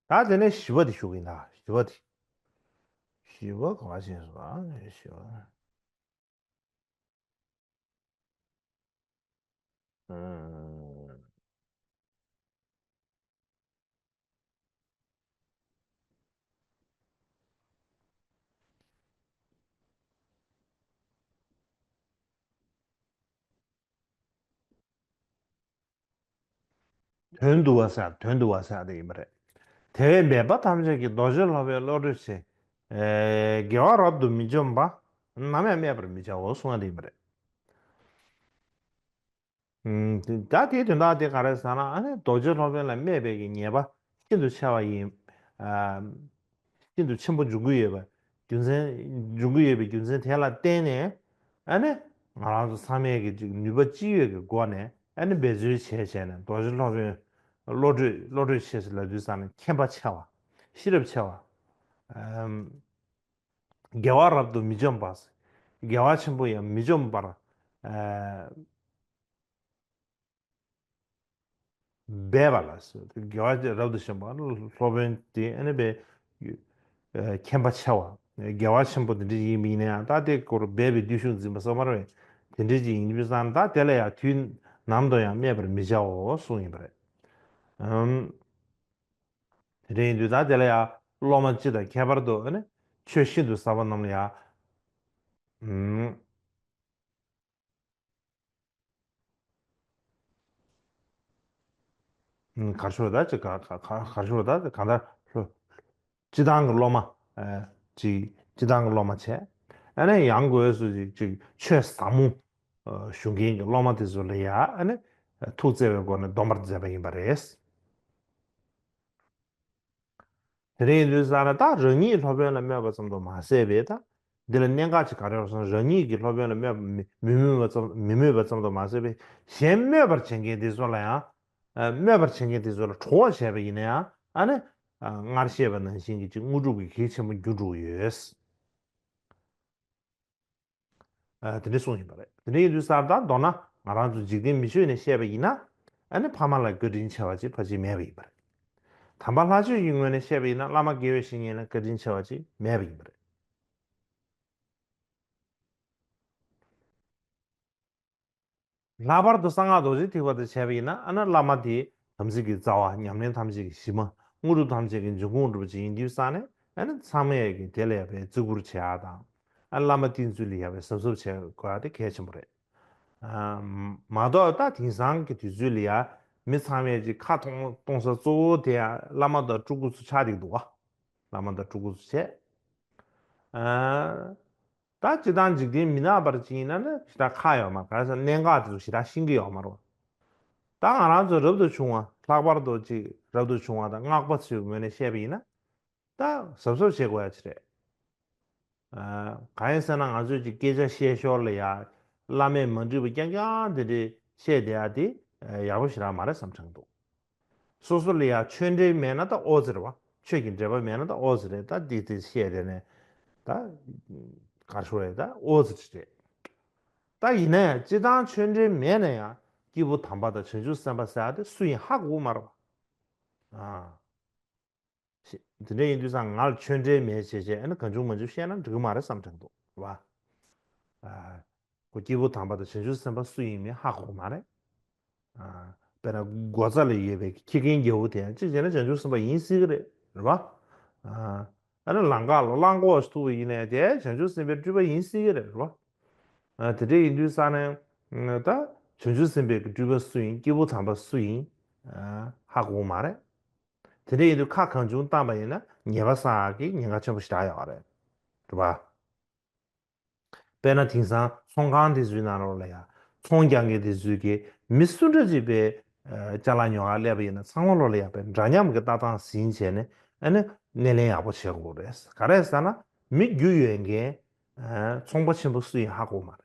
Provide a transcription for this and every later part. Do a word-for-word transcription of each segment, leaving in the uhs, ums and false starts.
ད་དེ་ནས་བཞི་པ་དེ་ཞུ་གི་ཡིན། ད་བཞི་པ་དེ། བཞི་པ་ག་པར་ཕྱིན་སོང་། ཨ་ནི་བཞི་པ། ཨུམ། དོན་བསྡུ་བ་ཟེར། དོན་བསྡུ་བ་ཟེར་དེ་ཡིན་པ་རེད། དེ་བས་འབད་པ་ཐམས་ཅད་ཀྱིས། རྡོ་རྗེ་སློབ་དཔོན་བློ་གྲོས་ཆེ། ཨེ། དགེ་བ་རབ་ཏུ་མི་འཇོམས་པ། ནམ་ཡང་སྨད་པར་མི་བྱའོ་གསུངས་པ་དེ་ཡིན་པ་རེད། ཨུམ། ད་དེའི་དོན་དག་དེ་ག་རེ་ཟེར་ན། ཨ་ནི་རྡོ་རྗེ་སློབ་དཔོན་ལ་སྨད་པའི་གི་ཉེས་པ་ཤིན་ཏུ་ཆེ་བ་ཡིན། ཨ། ཤིན་ཏུ་ཆེན་པོ་འབྱུང་གི་ཡོད་པ། རྒྱུ་མཚན། འབྱུང་གི་ཡོད་པའི་རྒྱུ་མཚན་དེ་ལ་བརྟེན་ནས། ཨ་ནི་ང་རང་ཚོ་ཚང་མས་ཀྱི་ཅིག་ནུས་པ་ཅི་ཡོད་ཀྱི་སྒོ་ནས། ཨ་ནི་འབད་རྩོལ་བྱས་བྱས་ནས། རྡོ་རྗེ་སློབ་དཔོན་བློ་གྲོས། བློ་གྲོས་ཆེ་ཟེར་ལབ་དུས་ཙང་ནས་མཁྱེན་པ་ཆེ་བ། ཤེས་རབ་ཆེ་བ། ཨམ། དགེ་བ་རབ་ཏུ་མི་འཇོམས་པ། དགེ་བ་ཆེན་པོ་ཡང་མི་འཇོམས་པར། ཨ། འབད་པ་ལ་ཟེར། དགེ་བ་རབ་ཏུ་འཇོམས་པ། སློབ་དཔོན་དེ་ཨ་ནི་འབད། ཨ། མཁྱེན་པ་ཆེ་བ། དགེ་བ་ཆེན་པོ་དེ་འདྲ་ཡིན་པ་ཡིན་ན་ཡང་། ད་དེ་སྐོར་འབད་པའི་བརྟུལ་ཞུགས་འཛིན་པ་སོགས་མ་རེད། དེ་འདྲ་ཅིག་ཡིན་པའི་ཙང་ད་དེ་ལ་ཡང་དུས་ནམ་དུ་ཡང་སྨད་པར་མི་བྱའོ་གསུངས་ཡིན་པ་རེད། ཨམ། དེ་འདྲ་ཡིན་དུས་ད་དེ་ལ་ཡང་སློབ་མ་སྤྱི་དང་ཁྱད་པར་དུ། ཨ་ནི་ཆོས་ཤིན་ཏུ་ཟབ་པ་རྣམས་ལ་ཡང་། ཨམ། ཨུམ། ག་རེ་ཞུ་དགོས་རེད། ད་ཅིག་ག་ག་ག་ག་རེ་ཞུ་དགོས་རེད། ད་གང་ལྟར་སྤྱི་བཏང་གི་སློབ་མ། ཨ། ཅིག་སྤྱི་བཏང་གི་སློབ་མ་བྱས། ཨ་ནི་ཡང་སྒོས་སུ་ཅིག་ཅིག་ཆོས་ཟབ་མོ། ཨ། ཞུ་མཁན་གྱི་སློབ་མ་དེ་ཚོ་ལ་ཡང་། ཨ་ནི་ཐུགས་བརྩེ་བའི་སྒོ་ནས་སྡོམ་པར་མཛད་པ་ཡིན་པ་རེད། དེ་འདྲ་ཡིན་དུས་ཙང་ནས་ད་རང་ཉིད་སློབ་དཔོན་ལ་སྨོད་པ་ཙམ་དུ་མ་ཟད་པའི། ད་འདི་ལ་གནད་འགག་ཅིག་ག་རེ་ཡོད་ཟེར་ན། རང་ཉིད་ཀྱིས་སློབ་དཔོན་ལ་སྨོད་པ་མི་མི་སྨོད་པ་ཙམ་མི་སྨོད་པ་ཙམ་དུ་མ་ཟད་པའི། གཞན་སྨོད་པར་བྱེད་མཁན་དེ་ཚོ་ལ་ཡང་། ཨ། སྨོད་པར་བྱེད་མཁན་དེ་ཚོ་ལ་གྲོགས་བྱས་པ་ཡིན་ན་ཡང་། ཨ་ནི། ཨ། སྔར་བཤད་པ་ནང་བཞིན་གྱི་ཅིག་དངོས་གྲུབ་ཀྱི་གལ་ཆེན་པོ་འགྱུར་འགྲོ་གི་ཡོད། ཨ། དེ་འདྲ་གསུངས་ཡིན་པ་རེད། དེ་འདྲ་ཡིན་དུས་ཙང་ད་མདོར་ན་ང་རང་ཚོ་འཇིག་རྟེན་མི་ཆོས་ནས་བཤད་པ་ཡིན་ན། ཨ་ནི་ཕ་མ་ལ་བཀའ་དྲིན་ཆེ་བ་ཅིག་ཕལ་ཆེར་མེད་པ་ཡིན་པ་རེད། དམ་པ་ལྷ་ཆོས་ཀྱི་ངོས་ནས་བཤད་པ་ཡིན་ན། བླ་མ་དགེ་བའི་བཤེས་གཉེན་ལ་བཀའ་དྲིན་ཆེ་བ་ཅིག་མེད་པ་ཡིན་པ་རེད། ལྷག་པར་དུ་གསང་སྔགས་རྡོ་རྗེ་ཐེག་པ་དེ་བྱས་པ་ཡིན་ན། ཨ་ནི་བླ་མ་དེ་དམ་ཚིག་གི་རྩ་བ། ཉམས་ལེན་ཐམས་ཅད་ཀྱི་གཞི་མ། དངོས་གྲུབ་ཐམས་ཅད་ཀྱི་འབྱུང་ཁུངས་འདྲ་པོ་ཅིག་ཡིན་དུས་ཙང་ནས། ཨ་ནི་ཚང་མས་ཀྱི་དེ་ལ་ཡང་བརྩི་བཀུར་བྱེད་ཡག་དང་། ཨ། བླ་མ་བསྟེན་ཚུལ་ལ་ཡང་བའི་གཟབ་གཟབ་བྱེད་དགོས་ཡག་དེ་གལ་ཆེན་པོ་རེད། ཨ། མ་གཏོགས་ད་དེང་སང་གི་དུས་ཚོད་ལ་ཡང་མི་ཚང་མས་ཀྱི་ཁ་གཏོང་གཏོང་ས་གཙོ་བོ་དེ་ཡང་བླ་མ་དང་སྤྲུལ་སྐུ་ཚོ་ཆགས་བསྡད་ཀྱི་འདུག་བ། བླ་མ་དང་སྤྲུལ་སྐུ་ཚོ་བྱས། ཨ། ད་སྤྱིར་བཏང་འཇིག་རྟེན་མི་ནག་པར་ཅིག་ཡིན་ན་ནི་ཞེ་དྲག་ཁག་ཡོད་མ་རེད། ག་རེ་ཟེར་ན་གནད་འགག་དེ་ཚོ་ཞེ་དྲག་ཤེས་ཀྱི་ཡོད་མ་རེད་བ། ད་ང་རང་ཚོ་རབ་ཏུ་བྱུང་བ། ལྷག་པར་དུ་ཅིག་རབ་ཏུ་བྱུང་བ་དང་སྔགས་པ་ཚོའི་ངོས་ནས་བཤད་པ་ཡིན་ན། ད་གཟབ་གཟབ་བྱེད་དགོས་ཡ་ཅིག་རེད། ཨ། གང་ཡིན་ཟེར་ན་ང་ཚོས་ཅིག་སྐད་ཆ་བཤད་ཞོར་ལ་ཡ་བླ་མས་མ་འགྲིག་པ་རྐྱང་རྐྱང་དེ་འདྲས་བཤད་བསྡད་ཡ་དེ་ཡག་པོ་ཞེ་དྲག་མ་རེད་བསམ་དྲན་འདུག། སོ་སོ་ལ་ཡ་ཆོས་འབྲེལ་མེད་ན་ད་ཨོ་ཙི་རེད་བ། ཆོས་ཀྱི་འབྲེལ་བ་མེད་ན་ད་ཨོ་ཙི་རེད། ད་འདི་དེ་བཤད་བསྡད་ནས་ད་ག་རེ་ཞུ་དགོས་རེད། ད་ཨོ་ཙི་རེད། ད་ཡིན་ན་ཡང་སྤྱིར་བཏང་ཆོས་འབྲེལ་མེད་ན་ཡང་སྐྱེས་བུ་དམ་པ་དང་བྱང་ཆུབ་སེམས་དཔའ་ཟེར་ཡ་དེ་སུ་ཡིན་ཧ་གོ་གི་མ་རེད་བ། ཨ། དེ་འདྲ་ཡིན་དུས་ཙང་ང་ལ་ཆོས་འབྲེལ་མེད་བྱས་བྱས། ཨ་ནི་གང་བྱུང་མང་བྱུང་བཤད་ན་འགྲིག་གི་མ་རེད་བསམ་དྲན་འདུག་རེད་བ། ཨ། ཁོ་སྐྱེས་བུ་དམ་པ་དང་བྱང་ཆུབ་སེམས་དཔའ་སུ་ཡིན་མིན་ཧ་གོ་གི་མ་རེད། ཨ། དཔེར་ན་སྒོ་རྩ་ལ་ཡོད་པའི་ཁྱི་རྒན་རྒྱལ་པོ་དེ་ཡང་གཅིག་བྱས་ན་བྱང་ཆུབ་སེམས་དཔའ་ཡིན་སྲིད་ཀྱི་རེད། རེད་བ། ཨ། ཨ་ནི་ལམ་ཁ་ལ་གླང་གོག་ཞིག་ཐུག་པ་ཡིན་ནའི་དེ་བྱང་ཆུབ་སེམས་དཔའི་སྤྲུལ་པ་ཡིན་སྲིད་ཀྱི་རེད། རེད་བ། ཨ། དེ་འདྲ་ཡིན་དུས་ཙང་ནས་ད་བྱང་ཆུབ་སེམས་དཔའི་སྤྲུལ་པ་སུ་ཡིན། སྐྱེས་བུ་དམ་པ་སུ་ཡིན། ཨ། ཧ་གོ་གི་མ་རེད། དེ་འདྲ་ཡིན་དུས་ཁ་གང་བྱུང་བཏང་པ་ཡིན་ན་ཉེས་པ་བསགས་ཡག་གི་ཉེན་ཁ་ཆེན་པོ་ཞེ་དྲག་ཡོད་རེད། རེད་བ། དཔེར་ན་དེང་སང་ཚོང་ཁང་དེ་ཚོའི་ནང་ལོགས་ལ་ཡ་ཚོང་རྒྱག་མཁན་དེ་ཚོས་ཀྱི་མི་སུ་འདྲ་ཅིག་པའི་ཅ་ལག་ཉོ་གར་སླེབས་པ་ཡིན་ན་ཚང་མ་ལོགས་ལ་ཡ་པའི་འདྲ་མཉམ་གྱི་ལྟ་སྟངས་ཟིན་བྱས་ནས། ཨ་ནི་སྣེ་ལེན་ཡག་པོ་བྱེད་དགོས་རེད། ག་རེ་ཟེར་ན་མི་རྒྱུ་ཡོད་མཁན་ཚོང་པ་ཆེན་པོ་སུ་ཡིན་ཧ་གོ་མ་རེད།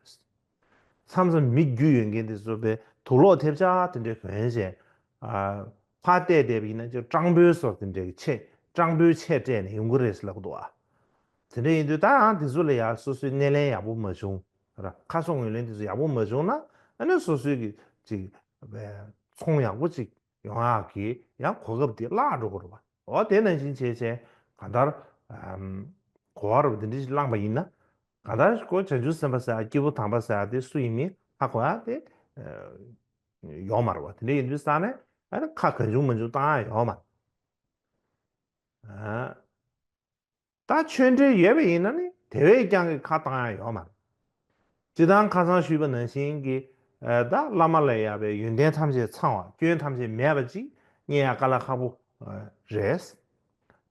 མཚམས་མཚམས་མི་རྒྱུ་ཡོད་མཁན་དེ་ཚོ་པའི་དུག་ལོག་ཐེབས་ཆག་དེ་འདྲའི་གོན་བྱས། ཨ། ཕར་བལྟས་བསྡད་པ་ཡིན་ན་ཅིག་སྤྲང་པོའི་བཟོ་དེ་འདྲའི་ཆས། སྤྲང་པོའི་ཆས་སྤྲས་ནས་ཡོང་གི་རེད་ཟེར་ལབ་ཀྱི་འདུག་ཨ། དེ་འདྲ་ཡིན་དུས་ད་ཡང་དེ་ཚོ་ལ་ཡང་སོ་སོའི་སྣེ་ལེན་ཡག་པོ་མ་བྱུང་ར། ཁ་སོགས་ངོས་ལེན་དེ་ཚོ་ཡག་པོ་མ་བྱུང་ན། ཨ་ནི་སོ་སོའི་གི་ཅིག་ཚོང་ཡག་པོ་ཅིག་ཡོང་ཡག་གི་ཡང་གོ་སྐབས་དེ་བརླག་འགྲོ་གི་རེད་བ། འོ་དེ་ནང་བཞིན་བྱས་བྱས་གང་ལྟར་གོ་བ་རུ་འདི་འདྲ་ཞིག་བླངས་པ་ཡིན་ན། གང་ལྟར་ཁོ་བྱང་ཆུབ་སེམས་དཔའ་ཟེར་ཡ་སྐྱེས་བུ་དམ་པ་ཟེར་ཡ་དེ་སུ་ཡིན་མིན་ཧ་གོ་ཡ་དེ་ཡོད་མ་རེད་བ། དེ་འདྲ་ཡིན་དུས་ས་ནས་ཨ་ནི་ཁ་གང་བྱུང་མང་བྱུང་བཏང་ཡ་ཡོད་མ་རེད། ད་ཆོས་འབྲེལ་ཡོད་པ་ཡིན་ན་ནི་དེ་བས་ཀྱང་གི་ཁ་བཏང་ཡ་ཡོད་མ་རེད། སྤྱིར་བཏང་ཁ་སང་ཞུས་པ་ནང་བཞིན་གྱི་ད་བླ་མ་ལ་ཡ་བའི་ཡོན་ཏན་ཐམས་ཅད་ཚང་བ་སྐྱོན་ཐམས་ཅད་མེད་པ་ཅིག་རྙེད་ཡ་དཀའ་ལས་ཁག་པོ་རེད།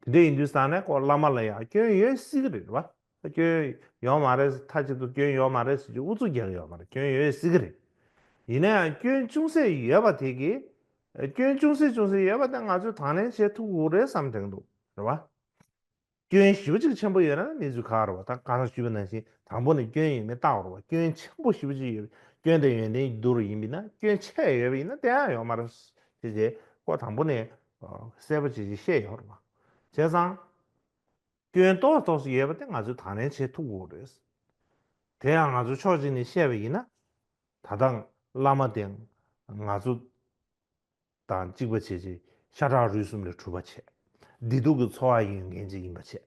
དེ་འདྲ་ཡིན་དུས་ས་ནས་ཁོ་བླ་མ་ལ་ཡ་སྐྱོན་ཡོད་སྲིད་ཀྱི་རེད་བ། སྐྱོན་ཡོད་མ་རེད། མཐའ་གཅིག་ཏུ་སྐྱོན་ཡོད་མ་རེད་ཟེར་གྱི་ཨུ་ཚུགས་རྒྱག་གི་ཡོད་མ་རེད། སྐྱོན་ཡོད་སྲིད་ཀྱི་རེད། ཡིན་ན་ཡང་སྐྱོན་ཅུང་ཟད་ཡོད་པ་དེ་གི་སྐྱོན་ཅུང་ཟད་ཅུང་ཟད་ཡོད་པ་དེ་ང་ཚོས་དང་ལེན་བྱེད་ཐུབ་དགོས་རེད་བསམ་དྲན་འདུག་རེད་བ། སྐྱོན་ཞེ་པོ་ཅིག་ཆེན་པོ་ཡོད་ན་གནས་ཚུལ་ཁག་རེད་བ། ད་ག་རང་ཞུས་པ་ནང་བཞིན་དང་པོ་ནས་སྐྱོན་ཡོད་མེད་བལྟ་དགོས་རེད་བ། སྐྱོན་ཆེན་པོ་ཞེ་པོ་ཅིག་ཡོད། སྐྱོན་དང་ཡོན་ཏན་བསྡུར་བ་ཡིན་པ་ཡིན་ན་སྐྱོན་ཆེ་ཡོད་པ་ཡིན་ན་དེ་ཡང་ཡོད་མ་རེད། དེ་རྗེས་ཁོ་དང་པོ་ནས་གསལ་པོ་ཅིག་ཅིག་བཤད་ཡོད་རེད་བ། བྱས་ཙང་། སྐྱོན་ཏོག་ཙམ་ཡོད་པ་དེ་ང་ཚོས་དང་ལེན་བྱེད་ཐུབ་དགོས་རེད། དེ་ཡང་ང་ཚོ་ཕྱོགས་གཅིག་ནས་བཤད་པ་ཡིན་ན། ད་ལྟ་བླ་མ་དེ་ང་ཚོ་དང་གཅིག་པ་བྱས་རྗེས་ཤ་ཁྲག་རུས་གསུམ་ལས་གྲུབ་པ་བྱས། བདེ་སྡུག་གི་འཚོ་བ་ཡོད་མཁན་ཅིག་ཡིན་པ་བྱས།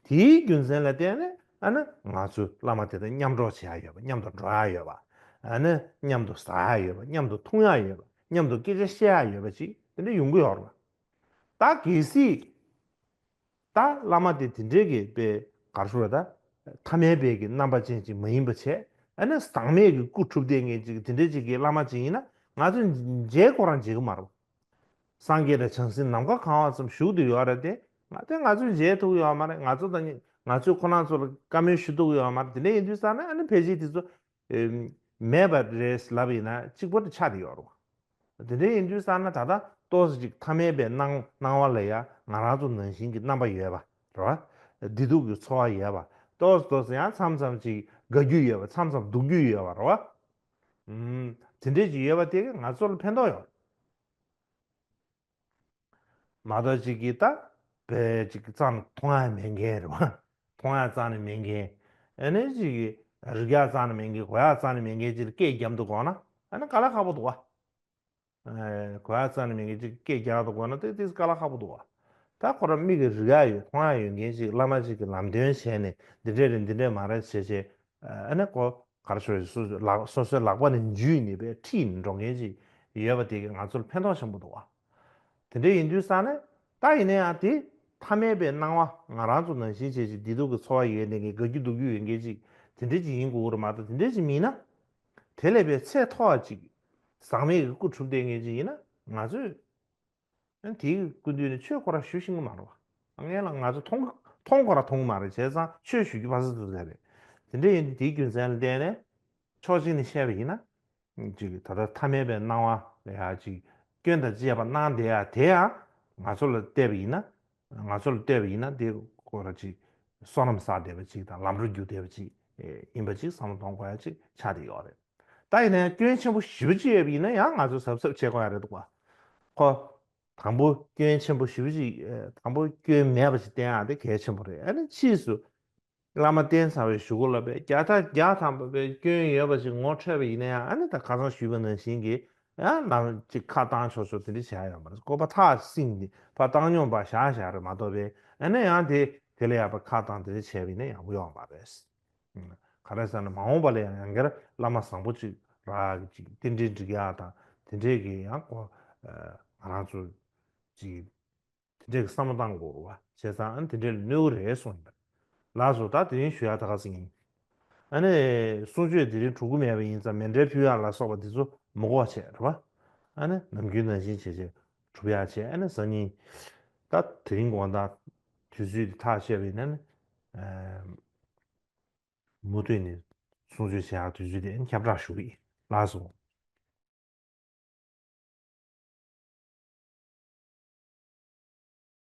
དེའི་རྒྱུ་མཚན་ལ་བརྟེན་ནས་ཨ་ནི་ང་ཚོས་བླ་མ་དེ་དང་མཉམ་འགྲོགས་བྱེད་ཡ་ཡོད་པ། མཉམ་དུ་འགྲོ་ཡ་ཡོད་པ། ཨ་ནི་མཉམ་དུ་ཟ་ཡ་ཡོད་པ། མཉམ་དུ་འཐུང་ཡ་ཡོད་པ། མཉམ་དུ་སྐད་ཆ་བཤད་ཡ་ཡོད་པ་ཅིག་དེ་འདྲ་ཡོང་གི་ཡོད་རེད་བ། ད་གལ་སྲིད། ད་བླ་མ་དེ་དེ་འདྲའི་གི་པའི་གར་ཤོར་ད། ཐ་མལ་པའི་གི་རྣམ་པ་ཅན་ཅིག་མ་ཡིན་པ་བྱས། ཨ་ནི་ཟག་མེད་ཀྱི་སྐུ་གྲུབ་བསྡད་མཁན་ཅིག་དེ་འདྲའི་ཅིག་གི་བླ་མ་ཅིག་ཡིན་ན་ང་ཚོ་མཇལ་ཁོ་རང་མཇལ་གི་མ་རེད། སངས་རྒྱས་དང་བྱང་སེམས་ནམ་མཁའ་གང་བ་ཙམ་བཞུགས་བསྡད་ཡོད་རེད་དེ། ང་དེ་ང་ཚོས་མཇལ་ཐུབ་ཀྱི་ཡོད་མ་རེད། ང་ཚོ་དང་ང་ཚོས་ཁོ་རང་ཚོ་ལ་བཀའ་མོལ་ཞུ་ཐུབ་ཀྱི་ཡོད་མ་རེད། དེ་འདྲ་ཡིན་དུས་ཙང་ན་ཨ་ནི་ཕལ་ཆེར་དེ་ཚོ་མེད་པ་རེད་ལབ་ཡིན་ན་གཅིག་པོ་དེ་ཆགས་བསྡད་ཡོད་རེད། དེ་འདྲ་ཡིན་དུས་ཙང་ན་ད་ལྟ་ཏོག་ཙམ་ཅིག་ཐ་མལ་པའི་སྣང་སྣང་བ་ལ་ཡ་ང་རང་ཚོ་ནང་བཞིན་གྱི་རྣམ་པ་ཡོད་པ་རེད་བ། བདེ་སྡུག་གི་ཚོར་བ་ཡོད་པ། ཏོག་ཙམ་ཏོག་ཙམ་ཡང་མཚམས་མཚམས་ཅིག་དགའ་རྒྱུ་ཡོད་པ། མཚམས་མཚམས་སྡུག་རྒྱུ་ཡོད་པ་རེད་བ། ཨུམ། དེ་འདྲས་ཅིག་ཡོད་པ་དེ་གིས་ང་ཚོ་ལ་ཕན་ཐོགས་ཡོད། མ་གཏོགས་ཅིག་གིས་ད་བས་ཅིག་གི་རྩ་ནས་མཐོང་ཡ་མེད་མཁན་རེད་བ། མཐོང་ཡ་རྩ་ནས་མེད་མཁན། ཨ་ནི་ཅིག་གིས་རིག་ཡ་རྩ་ནས་མེད་མཁན། གོ་ཡ་རྩ་ནས་མེད་མཁན་ཅིག་ལ་སྐད་རྒྱབ་འདུག་དགོངས་ན་ཨ་ནི་དཀའ་ལས་ཁག་པོ་འདུག་བ། ཨེ། གོ་ཡ་རྩ་ནས་མེད་མཁན་ཅིག་སྐད་རྒྱག་འདུག་དགོངས་ན་དེ་དེ་དཀའ་ལས་ཁག་པོ་འདུག་བ། ད་ཁོ་རང་མིག་གིས་རིག་ཡ་ཡོད། མཐོང་ཡ་ཡོད་མཁན་ཅིག་བླ་མ་ཅིག་གིས་ལམ་སྟོན་བྱས་ནས་འདི་འདྲས་རེད་འདི་འདྲས་མ་རེད་བྱས་བྱས། ཨ་ནི་ཁོ་ག་རེ་ཞུ་དགོས་རེད། སོ་སོའི་ལག་སོ་སོའི་ལག་པ་ནས་འཇུས་ནས་པས་ཁྲིད་ནས་འགྲོ་མཁན་ཅིག་ཡོད་པ་དེ་གིས་ང་ཚོར་ཕན་ཐོགས་ཆེན་པོ་འདུག་བ། དེ་འདྲ་ཡིན་དུས་ཙང་ནས་ད་ཡིན་ན་ཡང་དེ་ཐ་མལ་པའི་སྣང་བ། ང་རང་ཚོ་ནང་བཞིན་བྱས་ཅིག་བདེ་སྡུག་གི་ཚོར་བ་ཡོད་མཁན་གྱི་དགའ་རྒྱུ་སྡུག་རྒྱུ་ཡོད་མཁན་ཅིག་དེ་འདྲ་ཅིག་ཡིན་དགོས་རེད་མ་གཏོགས་དེ་འདྲ་ཅིག་མིན་ན། དེ་ལས་པའི་ཚད་མཐོ་བ་ཅིག་ཟག་མེད་ཀྱི་སྐུ་གྲུབ་བསྡད་མཁན་ཅིག་ཡིན་ན་ང་ཚོས། ཨ་ནི་དེའི་སྐུ་མདུན་ནས་ཆོས་ཁོ་རང་ཞུ་ཤེས་ཀྱི་མ་རེད་བ། སྔོན་ལ་ང་ཚོ་མཐོང་མཐོང་ཁོ་རང་མཐོང་གི་མ་རེད། བྱས་ཙང་ཆོས་ཞུ་རྒྱུ་ཕར་ཚུར་ཚུར་ཟེར་རེད། དེ་འདྲ་ཡིན་དུས་དེའི་རྒྱུ་མཚན་ལ་བརྟེན་ནས་ཕྱོགས་གཅིག་ནས་བཤད་པ་ཡིན་ན། ཅིག་ད་ལྟ་ཐ་མལ་པའི་སྣང་བ་ལ་ཡ་ཅིག་སྐྱོན་དང་བཅས་པ་སྣང་བསྡད་ཡ་དེ་ཡང་ང་ཚོ་ལ་བལྟས་པ་ཡིན་ན། ང་ཚོ་ལ་བལྟས་པ་ཡིན་ན་དེ་ཁོ་རང་ཅིག་བསོད་ནམས་བསགས་བསྡད་པ་ཅིག་དང་ལམ་འགྲོ་རྒྱུག་བསྡད་པ་ཅིག་ཡིན་པ་ཅིག་བསམ་བློ་གཏོང་དགོས་ཡ་ཅིག་ཆགས་བསྡད་ཡོད་རེད། ད་ཡིན་ན་ཡང་སྐྱོན་ཆེན་པོ་ཞེ་པོ་ཅིག་ཡོད་པ་ཡིན་ན་ཡང་ང་ཚོས་གཟབ་གཟབ་བྱེད་དགོས་ཡ་རེད་འདུག་བ། ཁོ། དང་པོ་སྐྱོན་ཆེན་པོ་ཞེ་པོ་ཅིག་དང་པོ་སྐྱོན་མེད་པ་ཞིག་བསྟེན་ཡག་དེ་གལ་ཆེན་པོ་རེད། ཨ་ནི་ཕྱིས་སུ་བླ་མ་བསྟེན་ཚར་བའི་གཞུག་གུ་ལ་བས་བརྒྱ་ཆ་བརྒྱ་ཐམ་པ་བས་སྐྱོན་ཡོད་པ་ཞིག་ངོ་འཕྲོད་པ་ཡིན་ན་ཡང་། ཨ་ནི་ད་ཁ་སང་ཞུས་པ་ནང་བཞིན་གྱི་ཡང་ནམ་ཅིག་ཁ་བཏང་ཆོག་ཆོག་དེ་འདྲ་བྱས་ཡོད་མ་རེད། སྐོར་པ་ཐག་བསྲིངས་ནས་ཕར་བཏང་སྙོམས་པ་བཞག་བཞག་རེད་མ་གཏོགས་པས། ཨ་ནི་ཡང་དེ་དེ་ལས་ཡག་པ་ཁ་བཏང་དེ་འདྲ་བྱས་པ་ཡིན་ན་ཡག་པོ་ཡོད་མ་རེད། ག་རེ་ཟེར་ན་མ་འོངས་པ་ལ་ཡང་ཡང་བསྐྱར་བླ་མ་བཟང་པོ་ཅིག་རག་གི་ཅིག་རྟེན་འབྲེལ་འགྲིག་ཡག་དང་དེ་འདྲས་ཀྱི་ཡང་ཁོ་ང་རང་ཚོ་ཅིག་དེ་འདྲས་ཀྱི་བསམ་བློ་བཏང་དགོས་རེད་བ། བྱས་ཙང་ཨ་ནི་དེ་འདྲས་ལ་གནོད་གི་རེད་གསུངས་ཡིན་པ། ལགས་སོ། ད་དེ་རིང་ཞུ་ཡག་ད་ག་ཟིག་ཡིན། ཨ་ནི་གསུང་ཆོས་དེ་རིང་གྲུབ་ཀྱི་མེད་པ་ཡིན་ཙང་མཎྜལ་ཕུལ་ཡག་ལ་སོགས་པ་དེ་ཚོ་མི་དགོས་པ་བྱས་རེད་བ། ཨ་ནི་ནམ་རྒྱུན་ནང་བཞིན་བྱས་བྱས་གྲུབ་ཡག་བྱས། ཨ་ནི་སང་ཉིན་ད་དེ་རིང་དགོང་དག་དུས་ཚོད་དེ་ཐག་བཅད་པ་ཡིན་ན་ནི། མུ་མཐུད་ནས་གསུང་ཆོས་བྱེད་ཡག་དུས་ཚོད་དེ་ཁྱབ་བསྒྲགས་ཞུ་གི་ཡིན། ལགས་སོ།